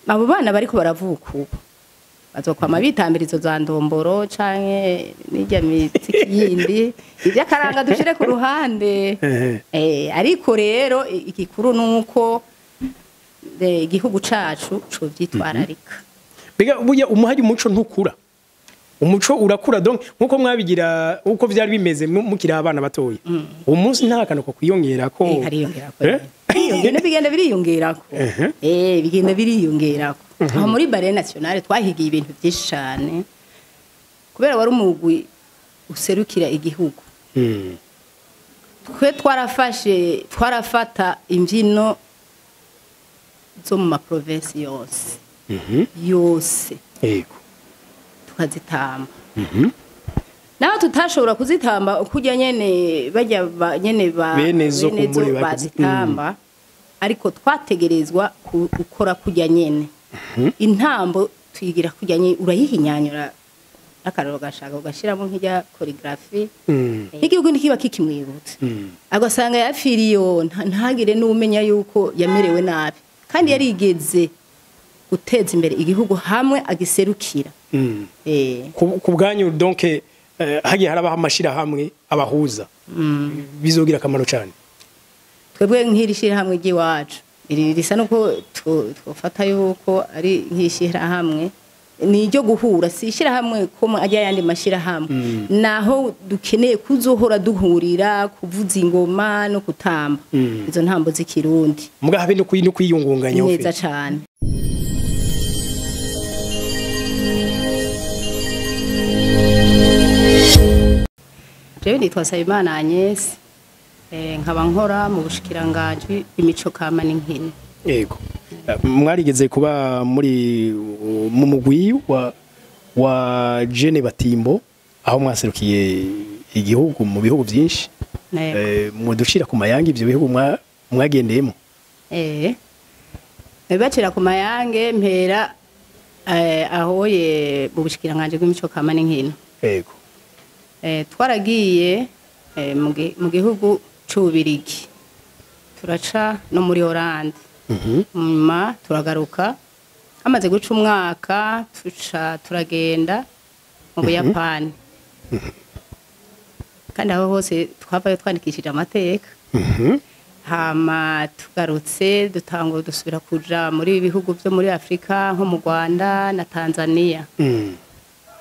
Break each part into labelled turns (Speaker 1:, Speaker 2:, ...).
Speaker 1: Abo bana bariko baravuka ubu bazokwama bitambira izo za ndomboro canke n'irya miziki yindi, ivy'akaranga dushire ku ruhande. Ariko rero igikuru nuko igihugu cacu covyitwararika.
Speaker 2: Mbega burya umuhari umuco ntukura, umuco urakura, donc nkuko mwabigira uko vyari bimeze mukiri abana batoya, uwo munsi nta kantu ko kwiyongera ko?
Speaker 1: Hariyongerako. Bigenda biriyongerako. Bigenda biriyongerako. Aho muri Ballet Nationale twahigiye ibintu byinshi cyane, kubera wari umugwi userukira igihugu. Twe twarafata imbyino zo mu maprovinsi yose yose, tukazitamba. Naho tutashobora kuzitamba kujya nyene bajya nyene ba
Speaker 2: Benezo
Speaker 1: benezo
Speaker 2: kumbure
Speaker 1: bazitamba, ariko twategerezwa gukora kujya nyene. Intambo tuyigira kujya nyene, urayihinyanyura akararo gashaka ugashiramo nk'ijya choreography. Igihugu ntikiba kikimwibutse, agasanga yapfiriyo ntagire n'umenya yuko yamerewe nabi, kandi yarigeze guteza imbere igihugu hamwe agiserukira.
Speaker 2: Ku bwanyu donc hagiye harabaho amashirahamwe abahuza, bizogira akamaro cyane.
Speaker 1: Twebwe nk'iri shyirahamwe ry'iwacu iri risa nuko twofata yuko ari nk'ishyirahamwe ni iryo guhura, si ishyirahamwe ko ajya ayandi mashyirahamwe, naho dukeneye kuzohora duhurira kuvuza ingoma no kutamba izo ntambo z'ikirundi.
Speaker 2: Muga habe no kwiyungunganya.
Speaker 1: Neza cyane. Jewe nitwa Nsabimana Agnes, nkaba nkora mu bushikiranganji bw'imico kama n'inkino.
Speaker 2: Yego. Mwarigeze kuba muri mu mugwi wa Jene Batimbo, aho mwaserukiye igihugu mu bihugu byinshi. Mudushira ku mayange ivyo bihugu mwagendeyemo.
Speaker 1: Bacira ku mayange mpera ahoye mu bushikiranganji bw'imico kama n'inkino.
Speaker 2: Yego.
Speaker 1: Twaragiye mu gihugu c'Ububirigi, turaca no muri Hollande. Nyuma turagaruka, hamaze guca umwaka tuca turagenda mu Buyapani. Kandi aho hose twavayo twandikishije amateka. Hama tugarutse dutangura dusubira kuja muri ibihugu vyo muri Afrika nko mu Rwanda na Tanzania.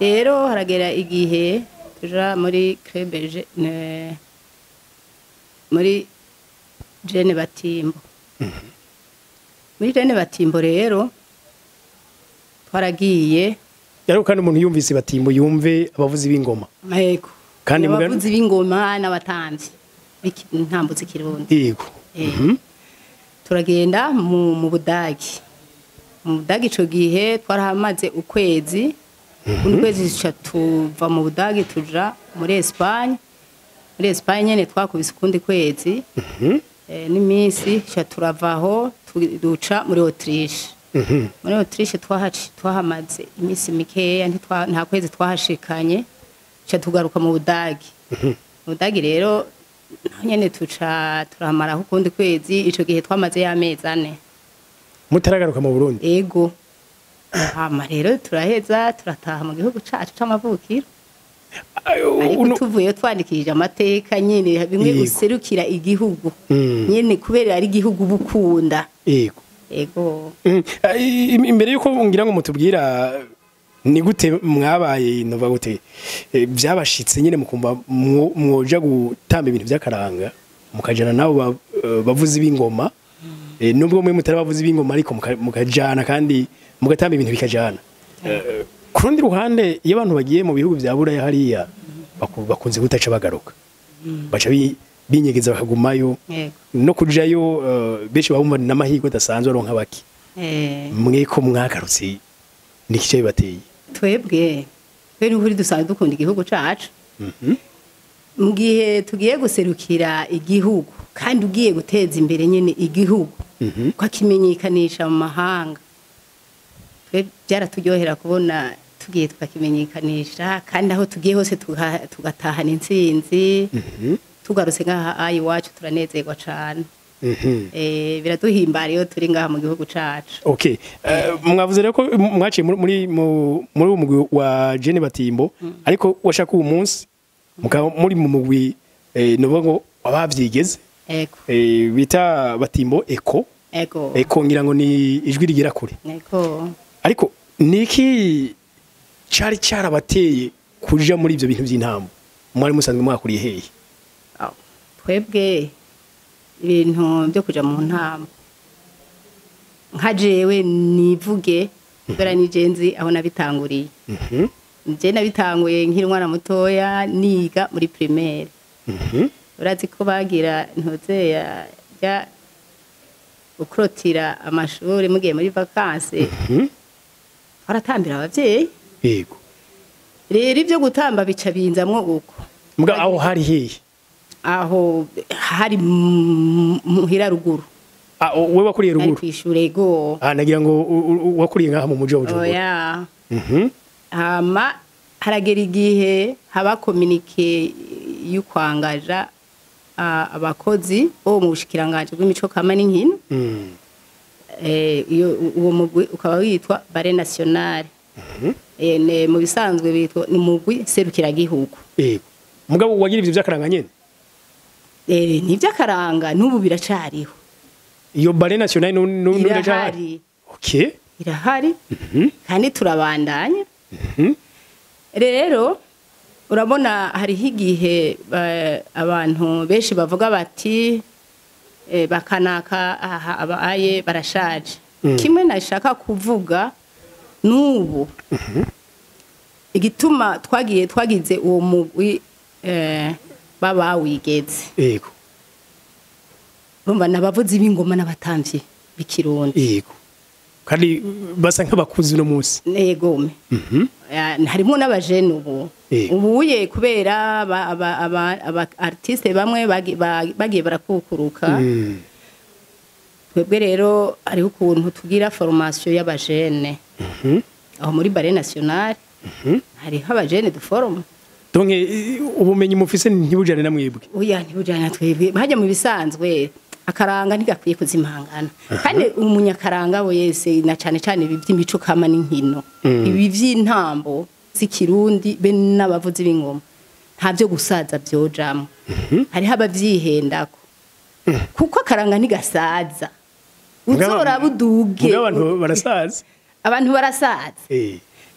Speaker 1: Rero haragera igihe tuja muri Club muri Jene Batimbo. Muri Jene Batimbo rero twaragiye.
Speaker 2: Rero kandi umuntu yumvise Batimbo yumve abavuzi b'ingoma.
Speaker 1: Yego.
Speaker 2: Kandi
Speaker 1: abavuzi b'ingoma n'abatamvyi intambo z'ikirundi.
Speaker 2: Yego.
Speaker 1: Turagenda mu Budagi. Mu Budagi ico gihe twarahamaze ukwezi. Ukwezi kwezi tuva mu Budagi tuja muri Espagne. Muri Espagne nyene twakubise ukundi kwezi. N'iminsi ca turavaho duca muri Autriche. Muri Autriche twahamaze iminsi mikeya, nta kwezi twahashikanye, ca tugaruka mu Budagi. Mu Budagi rero naho nyene tuca turahamaraho ukundi kwezi, ico gihe twamaze y'amezi 4.
Speaker 2: Mutaragaruka mu Burundi?
Speaker 1: Ego. Hama rero turaheza turataha mu gihugu cacu c'amavukiro. Ariko tuvuye twandikishije amateka nyene bimwe userukira igihugu nyene kubera ari igihugu bukunda.
Speaker 2: Yego.
Speaker 1: Ego.
Speaker 2: Imbere yuko ngira ngo mutubwira ni gute mwabaye nova gute byabashitse nyene mukumva mwoja gutamba ibintu by'akaranga mukajana nabo bavuzi b'ingoma, nubwo mwe mutari bavuzi b'ingoma ariko mukajana kandi mugatamba ibintu bikajana. Ku rundi ruhande iyo abantu bagiye mu bihugu bya Buraya hariya bakunze gutaca bagaruka, baca binyegeza bakagumayo. No kujayo benshi babumva n'amahirwe adasanzwe aronka baki. Mwe ko mwagarutse niki cyo bibateye?
Speaker 1: Twebwe n'ukuri dusanzwe dukunda igihugu cacu. Mu gihe tugiye guserukira igihugu kandi ugiye guteza imbere nyene igihugu ukakimenyekanisha mu mahanga, twe byaraturyohera kubona tugiye tukakimenyekanisha, kandi aho tugiye hose tugatahana intsinzi. Tugarutse ngaha iwacu turanezerwa cane. Biraduhimbara iyo turi ngaha mu gihugu cacu.
Speaker 2: Okay. Mwavuze rero ko mwaciye muri muri uwo mugwi wa Jene Batimbo, ariko washaka uwo munsi mukaba muri mu mugwi novuga ngo abavyigeze
Speaker 1: Ego.
Speaker 2: Bita Batimbo Eko.
Speaker 1: Ego.
Speaker 2: Eko ngira ngo ni ijwi rigera kure.
Speaker 1: Ego.
Speaker 2: Ariko niki cari carabateye kuja muri ivyo bintu by'intambo? Mwari musanzwe mwakuriye hehe?
Speaker 1: Twebwe ibintu byo kuja mu ntambo, nka jewe nivuge kubera ni jenzi aho nabitanguriye. Nje nabitanguye nkiri umwana mutoya niga muri primaire. Urazi ko bagira ntoze ya ukrotira amashuri mugiye muri vacances. Baratambira abavyeyi.
Speaker 2: Yego.
Speaker 1: Rero ibyo gutamba bica binzamwo uko.
Speaker 2: Muga aho hari hehe?
Speaker 1: Aho hari muhira ruguru.
Speaker 2: Ah, wewe wakuriye ruguru?
Speaker 1: Ari kwishure go.
Speaker 2: Ah, nagira ngo wakuriye ngaha mu muji wa Bujumbura.
Speaker 1: Oya. Hama haragera igihe haba communique y'ukwangaja abakozi bo mu bushikiranganje bw'imico kama n'inkino. Iyo uwo mugwi ukaba witwa Ballet National. Ne mu bisanzwe bitwa ni mugwi serukira gihugu.
Speaker 2: Yego. Mugabo wagira ivyo vyakaranga nyene?
Speaker 1: Ni vyakaranga n'ubu biracariho.
Speaker 2: Iyo Ballet National n'iracari. Okay.
Speaker 1: Irahari. Kandi turabandanya. Rero urabona hariho igihe abantu benshi bavuga bati bakanaka aha abaye barashaje. Kimwe nashaka kuvuga n'ubu igituma twagiye twagize uwo mugwi baba wigeze.
Speaker 2: Yego.
Speaker 1: Urumva nabavuzi b'ingoma n'abatamvyi b'ikirundi.
Speaker 2: Yego. Kandi basa nk'abakuzi no munsi.
Speaker 1: Yego. Harimo n'abajene ubu. Ubuye kubera aba artiste bamwe bagiye barakukuruka. Twebwe rero hariho ukuntu tugira formation y'abajene. Aho muri Ballet National hariho abajene duforoma.
Speaker 2: Donc ubumenyi mufise ntibujane namwebwe.
Speaker 1: Oya ntibujane natwebwe. Hajya mu bisanzwe akaranga ntigakwiye kuzimangana. Kandi umunyakaranga wese na cane cane ibi by'imico kama n'inkino. Ibi by'intambo z'ikirundi be n'abavuzi b'ingoma. Nta byo gusaza byojamo. Hariho abavyihendako. Kuko akaranga ntigasaza. Uzora buduge.
Speaker 2: Abantu barasaza.
Speaker 1: Abantu barasaza.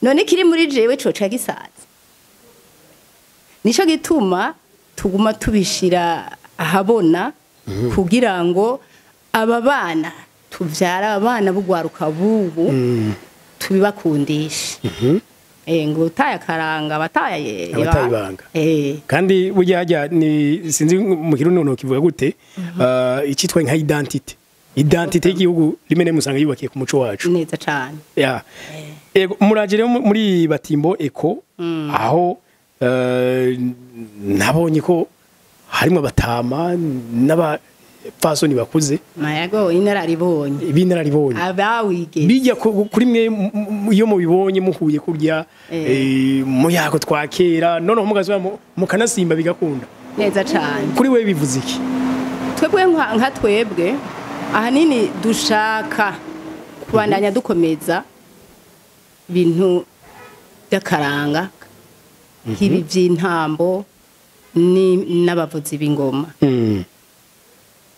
Speaker 1: None kiri muri jewe coca gisaza. Nico gituma tuguma tubishira ahabona kugira ngo aba bana tuvyara abana bugwaruka bubu tubibakundishe. Ngo utaye akaranga abataye
Speaker 2: ibanga. Kandi burya hajya ni sinzi mu kirundi no kivuga gute icitwa nka identity. Identity y'igihugu rimene musanga yubakiye ku muco wacu.
Speaker 1: Neza cyane.
Speaker 2: Ya. Ego muraje rero muri Batimbo Eko aho nabonye ko harimo abatama n'abapfasoni bakuze.
Speaker 1: Mayago inararibonye.
Speaker 2: Ibinararibonye.
Speaker 1: Abawige.
Speaker 2: Bijya kuri mwe iyo mubibonye muhuye kurya muyago twakera noneho mugazwa mukanasimba bigakunda.
Speaker 1: Neza cyane.
Speaker 2: Kuri we bivuze iki?
Speaker 1: Twebwe nka twebwe ahanini dushaka kubandanya dukomeza ibintu by'akaranga nk'ibi by'intambo n'abavuzi b'ingoma.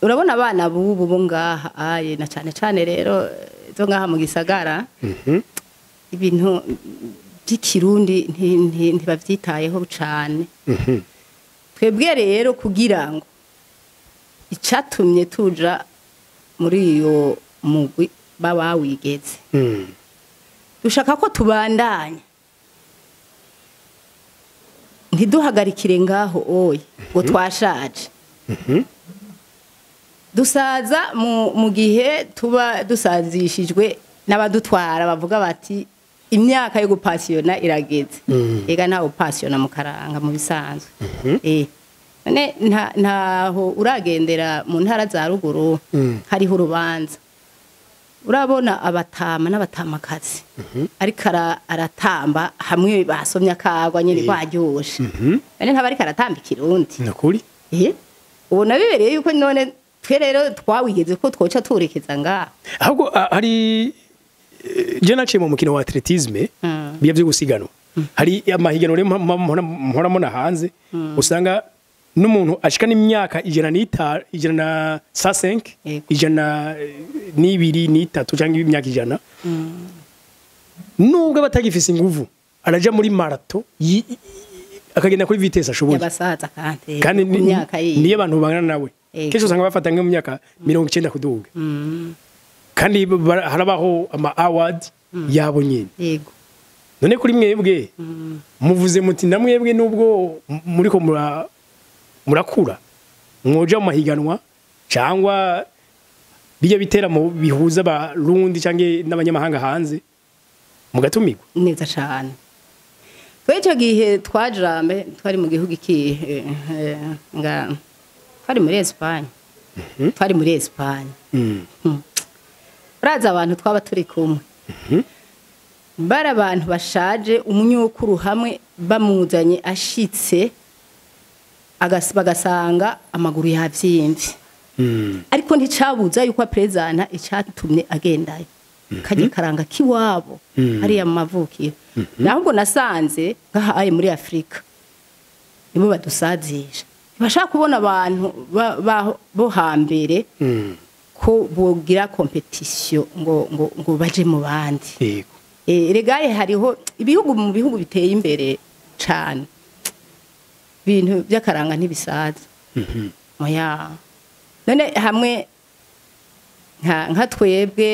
Speaker 1: Urabona abana bubu bo ngaha aye na cane cane rero zo ngaha mu gisagara ibintu by'ikirundi ntibavyitayeho cane. Twebwe rero kugira ngo icatumye tuja muri iyo mugwi baba wigeze dushaka ko tubandanya ntiduhagarikire ngaho oye ngo twashaje. Dusaza mu gihe tuba dusazishijwe n'abadutwara bavuga bati imyaka yo gupasiyona irageze. Ega ntawe upasiyona mu karanga mu bisanzwe. None ntaho uragendera mu ntara za ruguru hariho urubanza urabona abatama n'abatamakazi ariko aratamba hamwe basomye akagwa nyene kwaryoshe. None ntaba ariko aratamba ikirundi.
Speaker 2: Nakuri?
Speaker 1: Ubona bibereye yuko none Twe rero twawigeze ko twoca turekeza ngaho.
Speaker 2: Ahubwo hari je naciye mu mukino wa athlétisme, biya byo gusiganwa. Hari amahiganwa rero mpora mbona hanze, usanga n'umuntu ashika n'imyaka 105, 105, 102, 103 cyangwa imyaka 100, nubwo batagifise inguvu, araja muri marathon akagenda kuri vitesse ashoboye.
Speaker 1: Y'abasaza kandi.
Speaker 2: Kandi
Speaker 1: ku myaka yiwe.
Speaker 2: Niyo abantu bangana nawe kenshi usanga bafata nko mu myaka 90 kuduga, kandi harabaho ama award yabo nyine. None kuri mwebwe muvuze muti namwebwe nubwo muriko murakura mwoja mu mahiganwa cyangwa bijya biteramo bihuza abarundi cyangwa n'abanyamahanga hanze mugatumirwa?
Speaker 1: Neza cane. Twe icyo gihe twajambe twari mu gihugu ikihe? Nga twari muri Espagne, twari muri Espagne. Uraza abantu twaba turi kumwe bari abantu bashaje, umunyukuru hamwe bamuzanye ashitse bagasanga amaguru yavyimbye, ariko nticabuza yuko aprezana icatumye agendayo kajya karanga kiwabo hariya mu mavukiro. Nahubwo nasanze ngahaye muri Afrika nibo badusazisha, ntibashaka kubona abantu bo hambere ko bogira compétition ngo baje mu bandi. Regaye hariho ibihugu, mu bihugu biteye imbere cane ibintu by'akaranga ntibisaza. Oya, none hamwe nka twebwe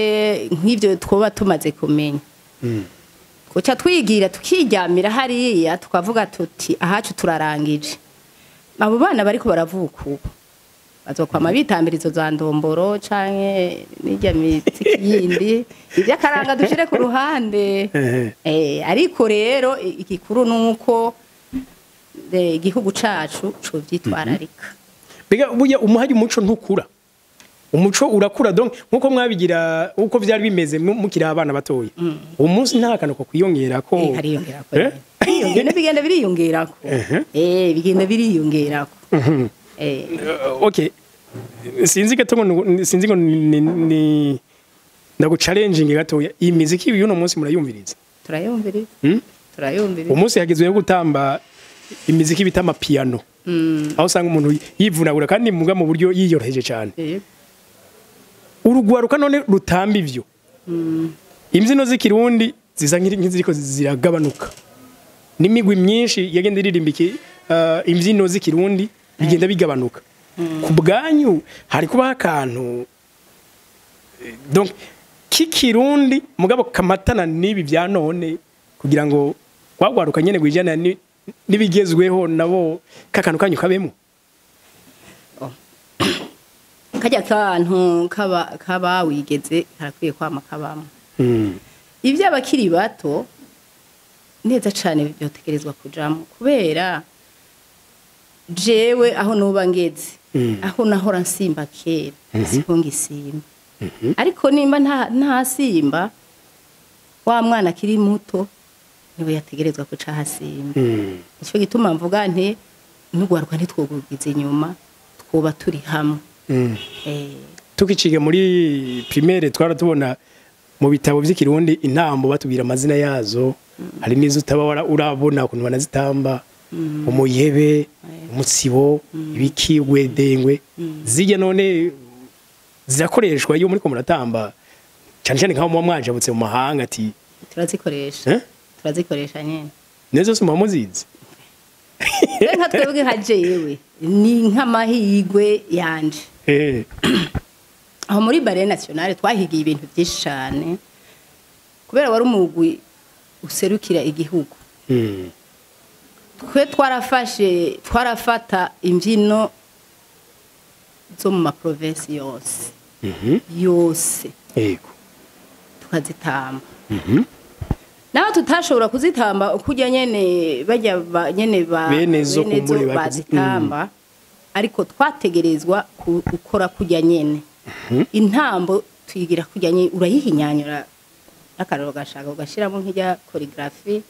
Speaker 1: nk'ibyo twoba tumaze kumenya, kuca twigira tukiryamira hariya tukavuga tuti ahacu turarangije, abo bana bariko baravuka ubu bazokwama bitambira izo za ndomboro canke n'irya miziki yindi, ivy'akaranga dushire ku ruhande. Ariko rero igikuru nuko igihugu cacu covyitwararika.
Speaker 2: Mbega burya umuhari umuco ntukura, umuco urakura. Donc nkuko mwabigira, uko vyari bimeze mukiri abana batoya, uwo munsi nta kantu ko kwiyongera ko?
Speaker 1: Hariyongerako.
Speaker 2: Eh?
Speaker 1: Hariyongera, bigenda biriyongerako. Bigenda biriyongerako.
Speaker 2: Okay, sinzi gato ngo sinzi ngo ni ndagu challenging gatoya, iyi miziki y'uno munsi murayumviriza?
Speaker 1: Turayumviriza. Turayumviriza.
Speaker 2: Umunsi hagezweho gutamba imiziki bita amapiano, aho usanga umuntu yivunagura kandi muga mu buryo yiyoroheje cyane. Urugwaruka none rutamba ivyo, imbyino z'ikirundi zisa nk'iziriko ziragabanuka, n'imigwi myinshi yagenda iririmba iki imbyino z'ikirundi bigenda bigabanuka. Ku bwanyu hari kubaho akantu donc k'ikirundi mugabo kamatana n'ibi bya none, kugira ngo wagwaruka nyene gwijana n'ibigezweho, nabo kakantu kanyu kabemo?
Speaker 1: Kajya kantu kaba wigeze karakwiye kwama kabamo. Ibyo abakiri bato neza cane byotekerezwa kujamo, kubera jewe aho nuba ngeze, aho nahora nsimba kera siho ngisimba, ariko nimba ntasimba, wa mwana akiri muto niwe yategerezwa kuca hasimba. Nicyo gituma mvuga nti n'ugwaruka ntitwogugize inyuma, twoba turi hamwe.
Speaker 2: Tukiciga muri primaire twara tubona mu bitabo by'ikirundi intambo, batubwira amazina yazo, hari n'izo utaba urabona ukuntu banazitamba, umuyebe, umutsibo, ibiki, gwedengwe. Zijya none zirakoreshwa iyo muri ko muratamba, cyane cyane nkaho muba mwajabutse mu mahanga ati?
Speaker 1: Turazikoresha.
Speaker 2: Eh?
Speaker 1: Turazikoresha nyene.
Speaker 2: Nezo se muba muzizi?
Speaker 1: Twe nka twebwe nka jewe ni nk'amahirwe yanje. Aho muri Ballet Nationale twahigiye ibintu byinshi cyane, kubera wari umugwi userukira igihugu. Twe twarafashe, twarafata imbyino zo mu maprovinsi yose yose, tukazitamba. Naho tutashobora kuzitamba kujya nyene bajya nyene ba
Speaker 2: Bene zo
Speaker 1: bene zo
Speaker 2: kumbure
Speaker 1: bazitamba, ariko twategerezwa gukora kujya nyene. Intambo tuyigira kujya nyene, urayihinyanyura akararo gashaka ugashiramo nk'ijya choreography.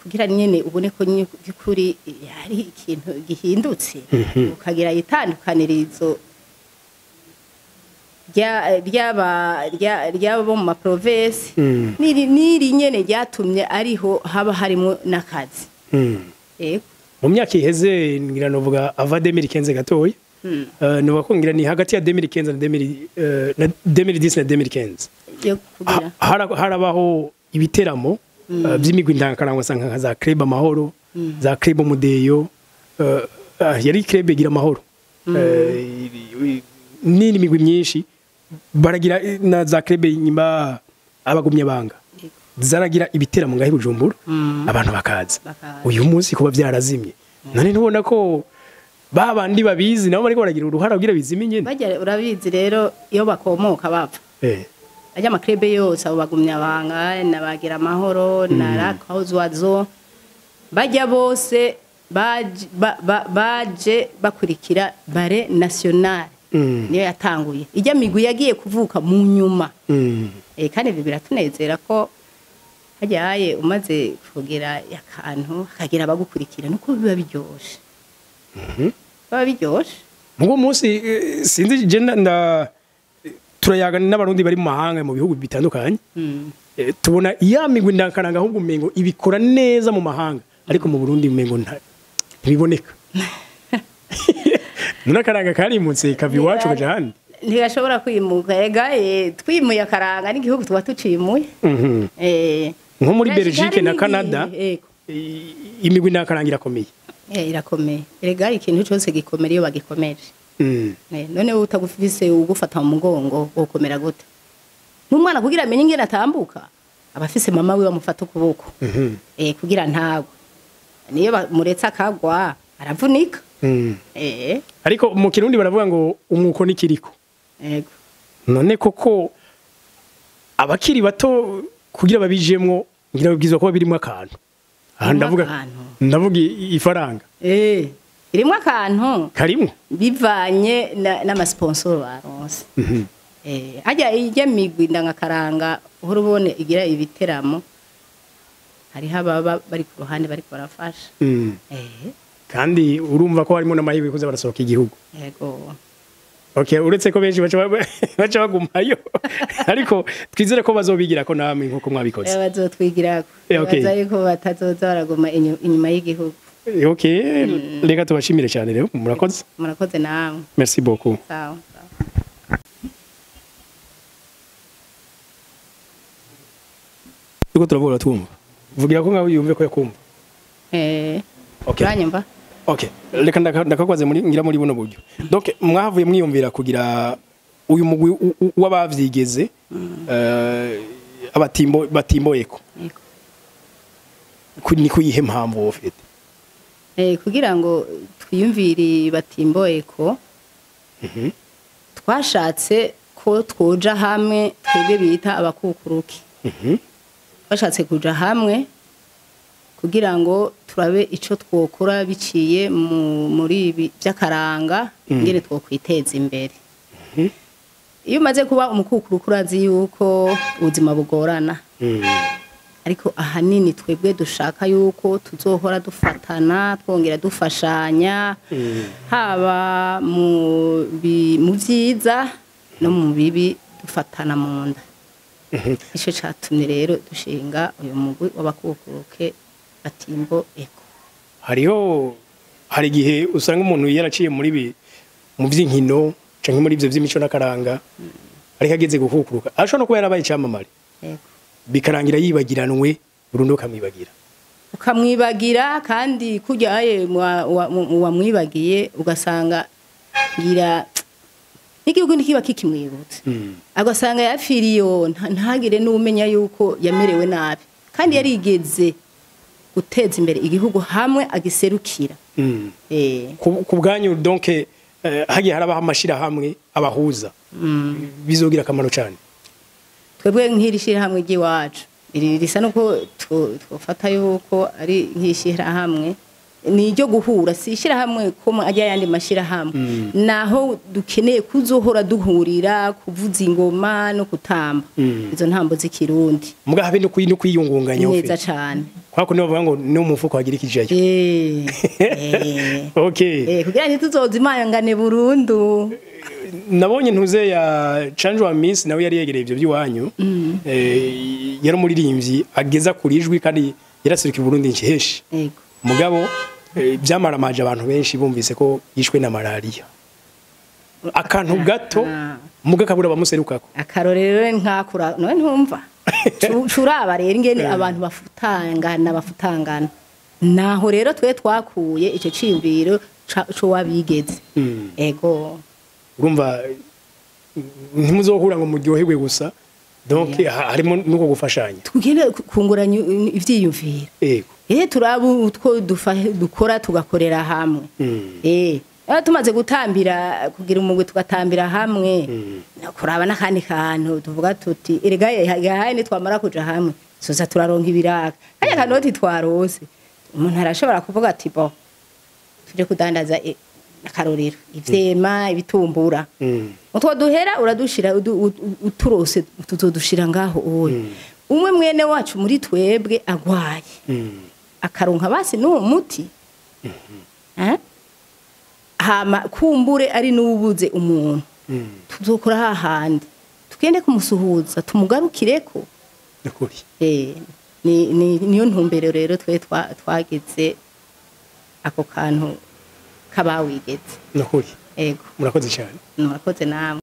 Speaker 1: Kugira nyene ubone ko by'ukuri hari ikintu gihindutse, ukagira itandukanirizo ry'abo mu maprovinsi. Niri nyene ryatumye ariho haba harimo n'akazi. Yego.
Speaker 2: Mu myaka iheze, ngira novuga ava 2015 gatoya, novuga ko ngira ni hagati ya 2015 na 2000, na 2010 na 2015,
Speaker 1: yo kugira
Speaker 2: harabaho ibiteramo by'imigwi ndangakaranga, usanga nka za Club Amahoro, za Club Mudeyo, yari Club Igira Amahoro, n'indi migwi myinshi baragira, na za Club nyuma abagumye banga zaragira ibiteramo ngaho i Bujumbura, abantu bakaza.
Speaker 1: Bakaza.
Speaker 2: Uyu munsi kuba byarazimye, none ntubona ko ba bandi babizi nabo bariko baragira uruhara kugira bizime nyene?
Speaker 1: Bajya urabizi rero iyo bakomoka bapfa, ajya ama club yose, abo bagumya banga nabagira amahoro na rakahozwazo, bajya bose baje bakurikira Ballet National. Niyo yatanguye, ijya migwi yagiye kuvuka mu nyuma. Kandi ibi biratunezera ko hajyaye umaze kugira akantu hakagira abagukurikira, nuko biba biryoshe, biba biryoshe.
Speaker 2: Mugo munsi, sinzi je nda turayaga n'abarundi bari mu mahanga, mu bihugu bitandukanye. Tubona ya migwi ndankaranga ahubwo umengo ibikora neza mu mahanga, ariko mu Burundi umengo ntibiboneka. None akaranga karimutse kava iwacu kaja ahandi?
Speaker 1: Ntigashobora kwimuka ega, twimuye akaranga n'igihugu tuba tucimuye.
Speaker 2: Nko muri
Speaker 1: Kenshi
Speaker 2: Belgique
Speaker 1: hari
Speaker 2: na
Speaker 1: n'igihe,
Speaker 2: Canada,
Speaker 1: yego.
Speaker 2: Imigwi ndankaranga irakomeye.
Speaker 1: Irakomeye erega, ikintu cyose gikomera iyo bagikomeje. None wowe utagufise ugufata mu mugongo wokomera gute? N'umwana kugira amenye ingene atambuka aba afise mama wiwe amufata ukuboko, kugira ntagwe. Niyo muretse akagwa aravunika.
Speaker 2: Ariko mu Kirundi baravuga ngo umwuko nikiriko.
Speaker 1: Yego.
Speaker 2: None koko abakiri bato kugira babijemwo, ngira babwizwa kuba birimo akantu aha.
Speaker 1: Birimo
Speaker 2: Ndavuga
Speaker 1: akantu.
Speaker 2: ndavuga ifaranga.
Speaker 1: Irimwo akantu.
Speaker 2: Karimwo.
Speaker 1: Bivanye n'amasponsor baronse. Hajya ijya migwi ndangakaranga uhora ubone igira ibiteramo, hariho ababa bari ku ruhande bariko barafasha.
Speaker 2: Kandi urumva ko harimo n'amahirwe kuza barasohoka igihugu.
Speaker 1: Yego.
Speaker 2: Okay, uretse ko benshi baca bagumayo, ariko twizere ko bazobigira ko namwe nkuko mwabikoze.
Speaker 1: Bazotwigirako.
Speaker 2: Okay.
Speaker 1: Baza yuko batazoza baraguma inyuma y'igihugu.
Speaker 2: Okay, reka tubashimire cyane rero, murakoze.
Speaker 1: Murakoze namwe.
Speaker 2: Merci beaucoup.
Speaker 1: Sawa sawa.
Speaker 2: Tuko turavuga twumva, vugira ko nkawe yumve ko yakumva. Okay.
Speaker 1: Uranyumva?
Speaker 2: Okay, reka ndakakwaze muri ngira muri buno buryo. Donc mwahavuye mwiyumvira kugira uyu mugwi w'abavyigeze, abatimbo batimboyeko.
Speaker 1: Yego.
Speaker 2: Ni kuyihe mpamvu wowe ufite?
Speaker 1: Kugira ngo twiyumvire batimboyeko, twashatse ko twoja hamwe twebwe bita abakukuruki. Twashatse kuja hamwe kugira ngo turabe ico twokora biciye muri ibi by'akaranga, ingene twokwiteza imbere. Iyo umaze kuba umukukuruku urazi yuko ubuzima bugorana, ariko ahanini twebwe dushaka yuko tuzohora dufatana, twongera dufashanya, haba mu byiza no mu bibi, dufatana mu nda. Ico catumye rero dushinga uyu mugwi w'abakukuruke batimbo eko.
Speaker 2: Hariho hari igihe usanga umuntu yaraciye muri bi mu by'inkino canke muri ivyo vy'imico n'akaranga, ariko ageze gukukuruka ashobora no kuba yarabaye icamamare, bikarangira yibagiranwe burundu, ukamwibagira.
Speaker 1: Ukamwibagira, kandi kurya aye wamwibagiye ugasanga ngira n'igihugu ntikiba kikimwibutse, agasanga yapfiriye ntagire n'umenya yuko yamerewe nabi kandi yarigeze guteza imbere igihugu hamwe agiserukira.
Speaker 2: Ku bwanyu donc, hagiye harabaho amashirahamwe abahuza, bizogira akamaro cyane.
Speaker 1: Twebwe nk'iri shyirahamwe ry'iwacu iri risa nuko twofata yuko ari nk'ishyirahamwe. Ni iryo guhura, si ishyirahamwe ko ajya ayandi mashyirahamwe. Naho dukeneye kuzohora duhurira kuvuza ingoma no kutamba izo ntambo z'ikirundi.
Speaker 2: Muga habe no kwiyungunganya.
Speaker 1: Neza cane.
Speaker 2: Kwa ko nibo bavuga ngo no mufuko hagira ikijayo. Okay.
Speaker 1: Kugira ntituzozimangane burundu.
Speaker 2: Nabonye ntuze ya Change wa Miss nawe yari yegereye ivyo by'iwanyu. Yari umuririmbyi ageza kuri ijwi kandi yarasuruka i Burundi nkeshi.
Speaker 1: Yego.
Speaker 2: Mugabo byamaramaje abantu benshi bumvise ko yishwe na malaria. Akantu gato muga kabura bamuserukako.
Speaker 1: Akarorero nkakura none ntumva. Curaba rero ingene abantu bafutangana. Naho rero twe twakuye ico ciyumviro co wabigeze. Ego.
Speaker 2: Urumva ntimuzohura ngo muryoherwe gusa, donc harimo nuko gufashanya.
Speaker 1: Tugende kunguranya ivyiyumviro.
Speaker 2: Yego.
Speaker 1: Turaba utwo dukora tugakorera hamwe. Tumaze gutambira kugira umugwi tugatambira hamwe. Kuraba n'akandi kantu tuvuga tuti erega gahaye nitwamara kuja hamwe soza turaronka ibiraka. Kanya kanoti twarose. Umuntu arashobora kuvuga ati bo tuje kudandaza akarorero ivyema ibitumbura. Utwo duhera uradushira uturose tuzodushira ngaho oye. Umwe mwene wacu muri twebwe agwaye. Akaronka basi n'uwo muti. Hama kumbure ari n'ubuze umuntu. Tuzokora hahandi. Tugende kumusuhuza tumugarukireko.
Speaker 2: Nakuri.
Speaker 1: Ni niyo ntumbero rero twe twagize ako kantu kabawigeze.
Speaker 2: Nakuri.
Speaker 1: Ego.
Speaker 2: Murakoze cyane.
Speaker 1: Murakoze namwe.